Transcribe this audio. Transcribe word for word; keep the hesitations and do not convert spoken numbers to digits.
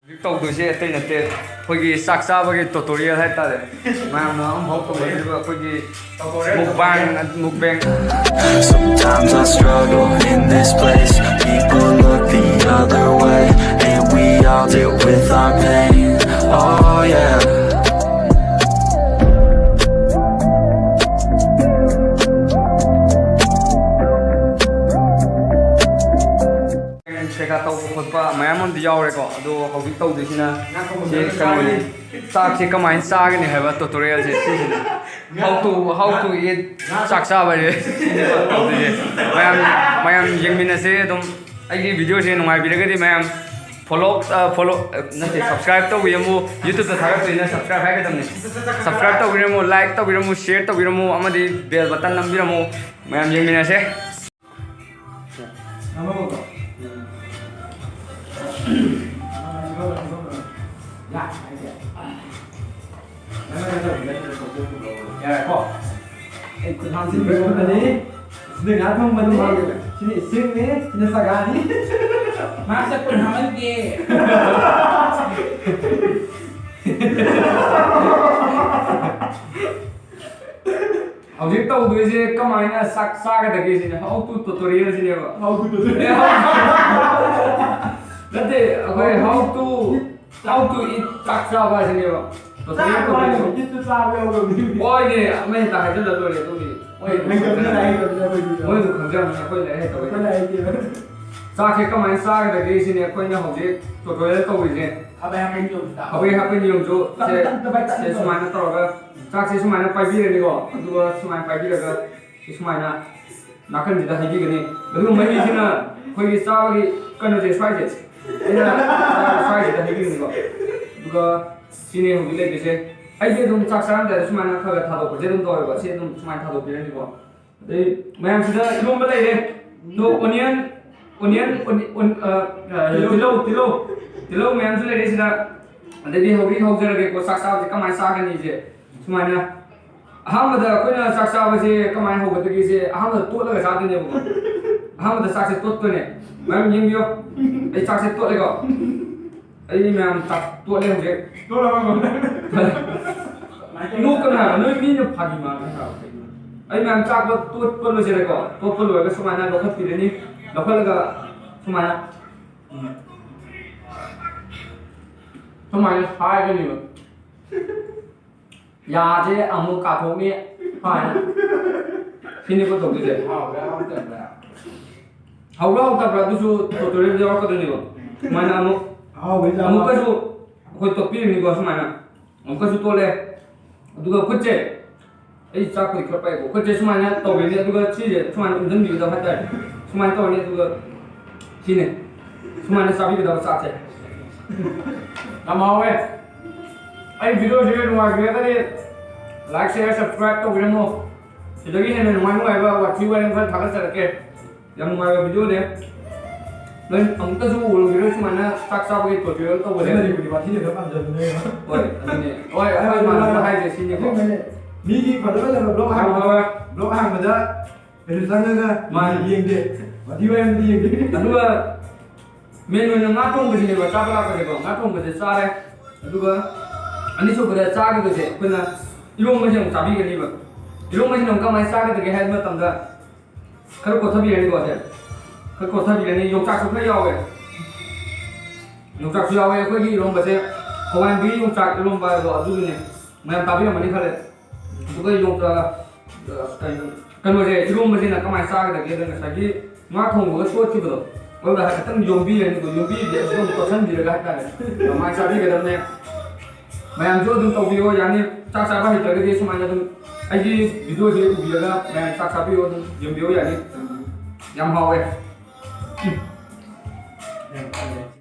ꯍꯧꯖꯤꯛ ꯇꯧꯗꯣꯏꯁꯦ ꯑꯇꯩ ꯅꯠꯇꯦ, ꯑꯩꯈꯣꯏꯒꯤ ꯆꯥꯛ ꯆꯥꯕꯒꯤ tutorial ꯍꯥꯏꯇꯥꯔꯦ꯫ ꯃꯌꯥꯝꯅ ꯑꯃꯐꯥꯎ ꯇꯧꯅꯗ꯭ꯔꯤꯕ ꯑꯩꯈꯣꯏꯒꯤ mukbang, mukbang꯫ Sometimes I struggle in this place. People look the other way, and we all deal with our pain. Oh, yeah. ꯀꯩꯀꯥ ꯇꯧꯕ ꯈꯣꯠꯄ ꯃꯌꯥꯝ ꯑꯃꯗꯤ ꯌꯥꯎꯔꯦꯀꯣ꯫ ꯑꯗꯣ ꯍꯧꯖꯤꯛ ꯇꯧꯗꯣꯏꯁꯤꯅ ꯁꯤ ꯀꯩꯅꯣꯅꯤ, ꯆꯥꯛꯁꯦ ꯀꯃꯥꯏꯅ ꯆꯥꯒꯅꯤ ꯍꯥꯏꯕ tutorial say ꯁꯤꯁꯤꯅꯤ꯫ How to, how to eat, ꯆꯥꯛ ꯆꯥꯕ ꯍꯥꯏꯁꯦ ꯁꯤꯅꯦꯕ ꯇꯧꯗꯣꯏꯁꯦ꯫ ꯃꯌꯥꯝ, ꯃꯌꯥꯝ ꯌꯦꯡꯃꯤꯟꯅꯁꯦ ꯑꯗꯨꯝ꯫ ꯑꯩꯒꯤ video ꯁꯦ ꯅꯨꯡꯉꯥꯏꯕꯤꯔꯒꯗꯤ ꯃꯌꯥꯝ follow, follow ꯅꯠꯇꯦ, subscribe ꯇꯧꯕꯤꯔꯝꯃꯨ꯫ YouTube ꯇ ꯊꯥꯒꯠꯇꯣꯏꯅ subscribe ꯍꯥꯏꯒꯗꯕꯅꯤ꯫ Subscribe ꯇꯧꯕꯤꯔꯝꯃꯨ, like ꯇꯧꯕꯤꯔꯝꯃꯨ, share ꯇꯧꯕꯤꯔꯝꯃꯨ ꯑꯃꯗꯤ bell button ꯅꯝꯕꯤꯔꯝꯃꯨ꯫ ꯃꯌꯥꯝ ꯌꯦꯡꯃꯤꯟꯅꯁꯦ꯫ ꯌꯥꯔꯦꯀꯣ꯫ ꯑꯩ ꯈꯨꯠ ꯍꯥꯝꯖꯤꯟꯕꯤꯔꯝꯕꯅꯤ꯫ ꯁꯤꯅ ꯉꯥ ꯊꯣꯡꯕꯅꯤ꯫ ꯁꯤꯅ ꯏꯁꯤꯡꯅꯤ꯫ ꯁꯤꯅ ꯆꯒꯥꯅꯤ꯫ ꯃꯥꯁꯦ ꯈꯨꯠ ꯍꯥꯝꯍꯟꯒꯦ꯫ ꯍꯧꯖꯤꯛ ꯇꯧꯗꯣꯏꯁꯦ ꯀꯃꯥꯏꯅ ꯆꯥꯛ ꯆꯥꯒꯗꯒꯦ ꯁꯤꯅꯦ꯫ How to tutorial ꯁꯤꯅꯦꯕ꯫ How to tutorial꯫ ꯅꯠꯇꯦ, ꯑꯩꯈꯣꯏ how to, how to eat, ꯆꯥꯛ ꯆꯥꯕ ꯍꯥꯏꯁꯤꯅꯦꯕ꯫ Tutorial ꯇꯧꯗꯣꯏꯁꯦ꯫ ꯍꯣꯏꯅꯦ, ꯑꯃ ꯍꯦꯛꯇ ꯍꯥꯏꯖꯤꯜꯂ ꯂꯣꯏꯔꯦ ꯑꯗꯨꯒꯤ꯫ ꯃꯣꯏ ꯑꯗꯨꯝ ꯈꯪꯖꯔꯝꯃꯅꯤ, ꯃꯣꯏ ꯑꯗꯨꯝ ꯈꯪꯖꯔꯝꯃꯅꯤ, ꯑꯩꯈꯣꯏ ꯂꯥꯏꯔꯤꯛ ꯍꯩꯇꯕꯩ꯫ ꯆꯥꯛꯁꯦ ꯀꯃꯥꯏꯅ ꯆꯥꯒꯗꯒꯦ ꯁꯤꯅꯦ ꯑꯩꯈꯣꯏꯅ ꯍꯧꯖꯤꯛ tutorial ꯇꯧꯔꯤꯁꯦ꯫ ꯍꯥꯕꯩ ꯍꯥꯕꯩ ꯅꯤꯌꯣꯝꯁꯤꯗ꯫ ꯍꯥꯕꯩ ꯍꯥꯕꯩ ꯅꯤꯌꯣꯝꯁꯨ ꯁꯦ, ꯁꯦ ꯁꯨꯃꯥꯏꯅ ꯇꯧꯔꯒ ꯆꯥꯛꯁꯦ ꯁꯨꯃꯥꯏꯅ ꯄꯥꯏꯕꯤꯔꯅꯤꯀꯣ, ꯑꯗꯨꯒ ꯁꯨꯃꯥꯏꯅ ꯄꯥꯏꯕꯤꯔꯒ ꯁꯤ ꯁꯨꯃꯥꯏꯅ ꯅꯥꯀꯟꯁꯤꯗ ꯍꯩꯕꯤꯒꯅꯤ꯫ ꯑꯗꯨꯒ ꯃꯍꯤꯁꯤꯅ ꯑꯩꯈꯣꯏꯒꯤ ꯆꯥꯕꯒꯤ ꯀꯩꯅꯣꯁꯦ ꯁ꯭ꯋꯥꯏꯁꯦ, ꯑꯩꯅ ꯁ꯭ꯋꯥꯏꯁꯤꯗ ꯍꯩꯕꯤꯒꯅꯤꯀꯣ꯫ ꯑꯗꯨꯒ ꯁꯤꯅꯦ ꯍꯧꯖꯤꯛ ꯂꯩꯗꯣꯏꯁꯦ꯫ ꯑꯩꯁꯦ ꯑꯗꯨꯝ ꯆꯥꯛ ꯆꯥꯔꯝꯗꯥꯏꯗ ꯁꯨꯃꯥꯏꯅ ꯈꯔ ꯈꯔ ꯊꯥꯗꯣꯛꯄꯁꯦ ꯑꯗꯨꯝ ꯇꯧꯋꯦꯕ꯫ ꯁꯤ ꯑꯗꯨꯝ ꯁꯨꯃꯥꯏꯅ ꯊꯥꯗꯣꯛꯄꯤꯔꯅꯤꯀꯣ꯫ ꯑꯗꯩ ꯃꯌꯥꯝꯁꯤꯗ ꯏꯔꯣꯝꯕ ꯂꯩꯔꯦ꯫ ꯑꯗꯣ onion, onion, onion, ꯑ, ꯑ, ꯇꯤꯜꯍꯧ, ꯇꯤꯜꯍꯧ, ꯇꯤꯜꯍꯧ ꯃꯌꯥꯝꯁꯨ ꯂꯩꯔꯦ ꯁꯤꯗ꯫ ꯑꯗꯩꯗꯤ ꯍꯧꯖꯤꯛ ꯍꯧꯖꯔꯒꯦꯀꯣ, ꯆꯥꯛ ꯆꯥꯕꯁꯦ ꯀꯃꯥꯏꯅ ꯆꯥꯒꯅꯤꯁꯦ꯫ ꯁꯨꯃꯥꯏꯅ ꯑꯍꯥꯟꯕꯗ ꯑꯩꯈꯣꯏꯅ ꯆꯥꯛ ꯆꯥꯕꯁꯦ ꯀꯃꯥꯏꯅ ꯍꯧꯒꯗꯒꯦꯁꯦ ꯑꯍꯥꯟꯕꯗ ꯇꯣꯠꯂꯒ ꯆꯥꯗꯣꯏꯅꯦꯕꯀꯣ꯫ ꯑꯍꯥꯟꯕꯗ ꯆꯥꯛꯁꯦ ꯇꯣꯠꯇꯣꯏꯅꯦ꯫ ꯃꯌꯥꯝ ꯌꯦꯡꯕꯤꯌꯣ꯫ ꯑꯩ ꯆꯥꯛꯁꯦ ꯇꯣꯠꯂꯦꯀꯣ꯫ ꯑꯩ ꯃꯌꯥꯝ ꯆꯥꯛ ꯇꯣꯠꯂꯦ ꯍꯧꯖꯤꯛ꯫ ꯅꯣꯛꯀꯅꯨ ꯍꯥꯏꯕ, ꯅꯣꯏ ꯃꯤꯅ ꯐꯥꯒꯤ ꯃꯥꯜꯂꯦ ꯍꯥꯏꯕ꯫ ꯑꯩ ꯃꯌꯥꯝ ꯆꯥꯛ ꯇꯣꯠꯄ ꯂꯣꯏꯁꯤꯜꯂꯦꯀꯣ꯫ ꯇꯣꯠꯄ ꯂꯣꯏꯔꯒ ꯁꯨꯃꯥꯏꯅ ꯂꯧꯈꯠꯄꯤꯔꯅꯤ꯫ ꯂꯧꯈꯠꯂꯒ ꯁꯨꯃꯥꯏꯅ, ꯁꯨꯃꯥꯏꯅ ꯁꯥꯏꯔꯅꯤꯕ꯫ ꯌꯥꯁꯦ ꯑꯃꯨꯛ ꯀꯥꯊꯣꯛꯅꯤ꯫ ꯁꯨꯃꯥꯏꯅ꯫ ꯁꯤꯅꯤꯀꯣ ꯇꯧꯗꯣꯏꯁꯦ꯫ ꯍꯥꯎꯕ꯭ꯔꯥ ꯍꯥꯎꯇꯕ꯭ꯔꯥ? ꯍꯥꯎꯕ꯭ꯔꯥ ꯍꯥꯎꯇꯕ꯭ꯔꯥ ꯑꯗꯨꯁꯨ tutorial ꯌꯥꯎꯔꯛꯀꯗꯣꯏꯅꯦꯕ꯫ ꯁꯨꯃꯥꯏꯅ ꯑꯃꯨꯛ, ꯑꯍꯥꯎꯕꯩ ꯆꯥꯕ꯫ ꯑꯃꯨꯛꯀꯁꯨ ꯑꯩꯈꯣꯏ ꯇꯣꯠꯄꯤꯔꯅꯤꯀꯣ ꯁꯨꯃꯥꯏꯅ꯫ ꯑꯃꯨꯛꯀꯁꯨ ꯇꯣꯠꯂꯦ꯫ ꯑꯗꯨꯒ ꯈꯨꯠꯁꯦ, ꯑꯩ ꯆꯥꯛꯄꯨꯗꯤ ꯈꯔ ꯄꯥꯏꯀꯣ꯫ ꯈꯨꯠꯁꯦ ꯁꯨꯃꯥꯏꯅ ꯇꯧꯔꯤꯅꯤ, ꯑꯗꯨꯒ ꯁꯤꯁꯦ ꯁꯨꯃꯥꯏꯅ ꯎꯝꯖꯤꯟꯕꯤꯒꯗꯕ ꯍꯥꯏꯇꯥꯔꯦ꯫ ꯁꯨꯃꯥꯏꯅ ꯇꯧꯔꯅꯤ, ꯑꯗꯨꯒ ꯁꯤꯅꯦ꯫ ꯁꯨꯃꯥꯏꯅ ꯆꯥꯕꯤꯒꯗꯕ ꯆꯥꯛꯁꯦ꯫ ꯌꯥꯝ ꯍꯥꯎꯋꯦ꯫ ꯑꯩ video ꯁꯤ ꯅꯨꯡꯉꯥꯏꯕꯤꯔꯒꯗꯤ like, share, subscribe ꯇꯧꯕꯤꯔꯝꯃꯣ꯫ ꯁꯤꯗꯒꯤ ꯍꯦꯟꯅ ꯅꯨꯡꯉꯥꯏ ꯅꯨꯡꯉꯥꯏꯕ ꯋꯥꯊꯤ ꯋꯥꯔꯦꯝ ꯈꯔ ꯊꯥꯒꯠꯆꯔꯛꯀꯦ꯫ ꯌꯥꯝ ꯅꯨꯡꯉꯥꯏꯕ video ꯅꯦ꯫ ꯅꯣꯏ ꯑꯃꯨꯛꯇꯁꯨ ꯎꯔꯨꯕꯤꯔꯣꯏ ꯁꯨꯃꯥꯏꯅ ꯆꯥꯛ ꯆꯥꯕꯒꯤ tutorial ꯇꯧꯕꯁꯦ꯫ ꯃꯅꯤꯄꯨꯔꯤ ꯋꯥꯊꯤꯁꯦ ꯈꯔ ꯄꯥꯝꯖꯕꯅꯦ꯫ ꯍꯣꯏ, ꯑꯗꯨꯅꯦ꯫ ꯍꯣꯏ, ꯑꯩꯈꯣꯏ ꯏꯃꯥꯟꯅꯕ ꯍꯥꯏꯁꯦ ꯁꯤꯅꯤꯀꯣ꯫ ꯑꯁꯦꯡꯕꯅꯦ꯫ ꯃꯤꯒꯤ ꯐꯖ ꯐꯖꯕ vlog ꯍꯣꯏ, ꯍꯥꯡꯕ, ꯍꯣꯏ, ꯍꯣꯏ꯫ Vlog ꯍꯥꯡꯕꯗ ꯀꯩꯅꯣ ꯆꯪꯉꯒ ꯃꯥꯅꯦ꯫ ꯌꯦꯡꯗꯦ꯫ ꯋꯥꯊꯤ ꯋꯥꯔꯦꯝꯗꯤ ꯌꯦꯡꯗꯦ꯫ ꯑꯗꯨꯒ main ꯑꯣꯏꯅ ꯉꯥ ꯊꯣꯡꯕꯁꯤꯅꯦꯕ ꯆꯥꯕ ꯂꯥꯛꯄꯁꯦꯀꯣ꯫ ꯉꯥ ꯊꯣꯡꯕꯁꯦ ꯆꯥꯔꯦ꯫ ꯑꯗꯨꯒ ꯑꯅꯤꯁꯨꯕꯗ ꯆꯥꯈꯤꯕꯁꯦ ꯑꯩꯈꯣꯏꯅ ꯏꯔꯣꯝꯕꯁꯦ ꯑꯃꯨꯛ ꯆꯥꯕꯤꯒꯅꯤꯕ꯫ ꯏꯔꯣꯝꯕꯁꯤꯅ ꯑꯃꯨꯛ ꯀꯃꯥꯏꯅ ꯆꯥꯒꯗꯒꯦ ꯍꯥꯏꯕ ꯃꯇꯝꯗ, ꯈꯔ ꯀꯣꯠꯊꯕꯤꯔꯅꯤꯀꯣ ꯁꯦ꯫ ꯈꯔ ꯀꯣꯠꯊꯕꯤꯔꯅꯤ꯫ ꯌꯣꯡꯆꯥꯛꯁꯨ ꯈꯔ ꯌꯥꯎꯋꯦ꯫ ꯌꯣꯡꯆꯥꯛꯁꯨ ꯌꯥꯎꯋꯦ꯫ ꯑꯩꯈꯣꯏꯒꯤ ꯏꯔꯣꯝꯕꯁꯦ ꯍꯋꯥꯏꯟꯕꯤ ꯌꯣꯡꯆꯥꯛ ꯏꯔꯣꯝꯕ ꯍꯥꯏꯗꯣ ꯑꯗꯨꯗꯨꯅꯦ꯫ ꯃꯌꯥꯝ ꯇꯥꯕꯤꯔꯝꯃꯅꯤ ꯈꯜꯂꯦ꯫ ꯑꯗꯨꯒ ꯌꯣꯡꯆꯥꯛ, ꯑ, ꯀꯩꯅꯣ, ꯀꯩꯅꯣꯁꯦ, ꯏꯔꯣꯝꯕꯁꯤꯅ ꯀꯃꯥꯏꯅ ꯆꯥꯒꯗꯒꯦꯗ ꯉꯁꯥꯏꯒꯤ ꯉꯥ ꯊꯣꯡꯕꯒ ꯇꯣꯠꯈꯤꯕꯗꯣ, ꯑꯗꯨꯗ ꯍꯥꯏꯐꯦꯠꯇꯪ ꯌꯣꯝꯕꯤꯔꯅꯤꯀꯣ꯫ ꯌꯣꯝꯕꯤꯔꯗꯤ ꯑꯗꯨꯝ ꯇꯣꯠꯁꯟꯕꯤꯔꯒ ꯍꯥꯏꯇꯥꯔꯦ꯫ ꯑꯗꯨꯃꯥꯏꯅ ꯆꯥꯕꯤꯒꯗꯕꯅꯦ꯫ ꯃꯌꯥꯝꯁꯨ ꯑꯗꯨꯝ ꯇꯧꯕꯤꯌꯣ, ꯌꯥꯅꯤ꯫ ꯆꯥꯛ ꯆꯥꯕ ꯍꯩꯇ꯭ꯔꯒꯗꯤ ꯁꯨꯃꯥꯏꯅ ꯑꯗꯨꯝ ꯑꯩꯒꯤ video ꯁꯦ ꯎꯕꯤꯔꯒ ꯃꯌꯥꯝ ꯆꯥꯛ ꯆꯥꯕꯤꯌꯣ, ꯑꯗꯨꯝ ꯌꯦꯡꯕꯤꯌꯣ, ꯌꯥꯅꯤ꯫ ꯌꯥꯝ ꯍꯥꯎꯋꯦ꯫